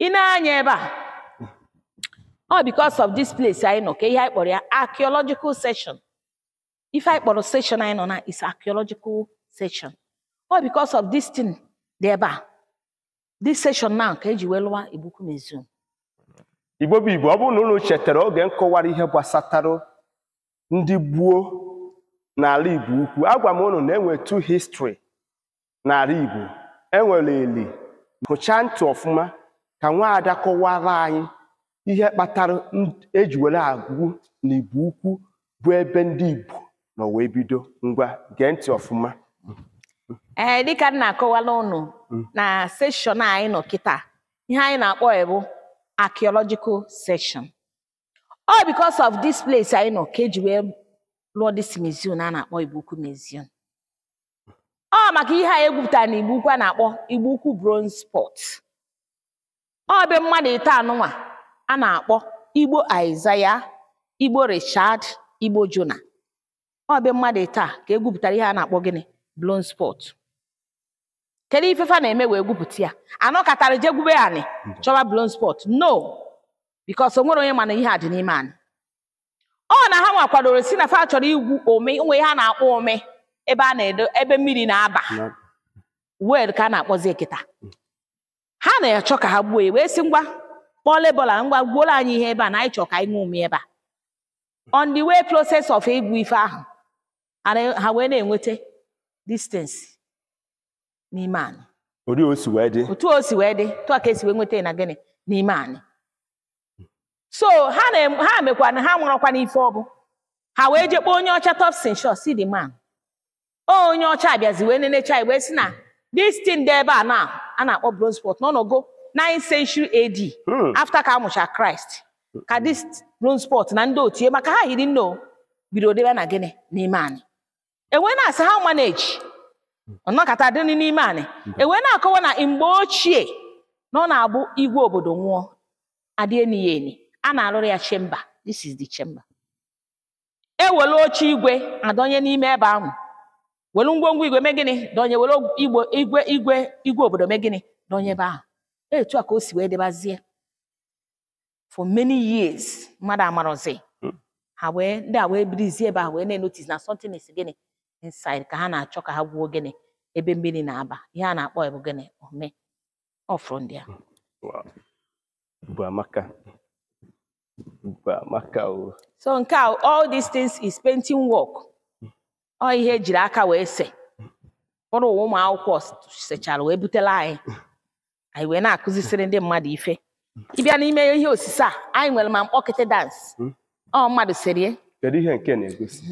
Ị na-anya ebe a, ọ because of this place anyị nọ ka ihe anyị kpọrọ ya archaeological session. Ife anyị kpọrọ session anyị nọ na is archaeological session. Ọ because of this thing dị ebe a, this session now, ka eji wee lụwa Igbo Ukwu Museum. Igbo bụ Igbo, ọ bụrụ na unu chetara oge m kọwara ihe gbasatara ndị gboo n'ala Igbo Ukwu, agwa m unu na enwe two history n'ala Igbo. Enwere eli hụchaa ntị ọfụma ka nwaada kọwara anyị ihe kpatara eji were agwụ na Igbo Ukwu bụ ebe ndị Igbo nọ wee bido. Ngwa, gee ntị ọfụma. Ee, dịka m na-akọwala unu na session anyị nọ kịta, ihe anyị na-akpọ ya bụ archaeological session. All because of this place anyị nọ ka eji wee lụọ this museum a na-akpọ Igbo Ukwu Museum. Ọ maka ihe a egwupụtara na Igbo Ukwu a na-akpọ Igbo Ukwu Bronze Pot. Ọ bụ mmadụ ite anụnwa a na-akpọ Igbo Isaiah, Igbo Richard, Igbo Jonah. Ọ bụ mmadụ ite a ka egwupụtara ihe a na-akpọ gịnị? Bronze pot. Kedu ife fa na-eme wee gwupụta ya? Anọkọtara je gwube anị chọba bronze pot? No, because o nwere onye mana ihe a dị n'ime anị. Ọ na ha nwa kwadoro si na fa chọrọ igwu ome nwe ihe a na-akpọ ome, ebe a na-edo, ebe mmiri na-aba, well ka a na-akpọzi ekita. Ha na-achọ ka ha gbuo ya, wee sị ngwa, kpọọ labourer, ngwa, gbuola anyị ihe ebe a na anyị chọrọ ka anyị ṅụọ ume ebe a. On the way, process of igwu ife ahụ, ha wee na-enweta distance n'ime anị. Ori o si wee dị. Otu o si wee dị, otu a ka esi wee nweta ya na gịnị n'ime anị. So ha na ha mekwa na ha nwụrọkwa n'ife ọ bụ ha wee jee kpọọ onye ọcha, Thompson Shaw. See the man o, onye ọcha abịazi wee nenecha ya, wee sị na this thing dị ebe a na a na-akpọ bronze pot n'ọnọgo 9th century AD, after ka amụcha Christ, ka this bronze pot na ndị otu ya, maka ha hiri nne o, bido debe na gịnị n'ime anị. Enwee na-asị ha manage ọnọkata dị n'ime anị. Enwee na-akọwa na mgbe ochie na ọ na-abụ igwe obodo nwụọ, adị eni ya eni, a na-arụrụ ya chamber. This is the chamber. Ewere oche igwe adọnye n'ime ebe ahụ, were ngwongwo igwe mee gịnị? Dọnye. Were igwe igwe igwe igwe obodo mee gịnị? Dọnye ebe ahụ. Etu a ka o si wee debazie for many years, mmadụ amarọzi. Ha wee ndị a wee birizie ebe ahụ, wee na-enotice na something is gịnị inside, ka ha na-achọ ka ha gwuo gịnị, ebe mmiri na-aba, ihe a na-akpọ ya bụ gịnị? Ome ọ from there. Wow. Bụ amaka. Bụ amaka o. So nke a, all these things is painting work. Ọ ihe ejiri aka wee se ụrụ, ụmụ akwụkwọ sechara wee butela anyị, anyị wee na-akụzisiri ndị mmadụ ife. Ịbịa n'ime ihe osise a, anyị nwere ma mkpọkịtị dance. Ọ mmadụ serie. Kedu ihe nke na-egosi?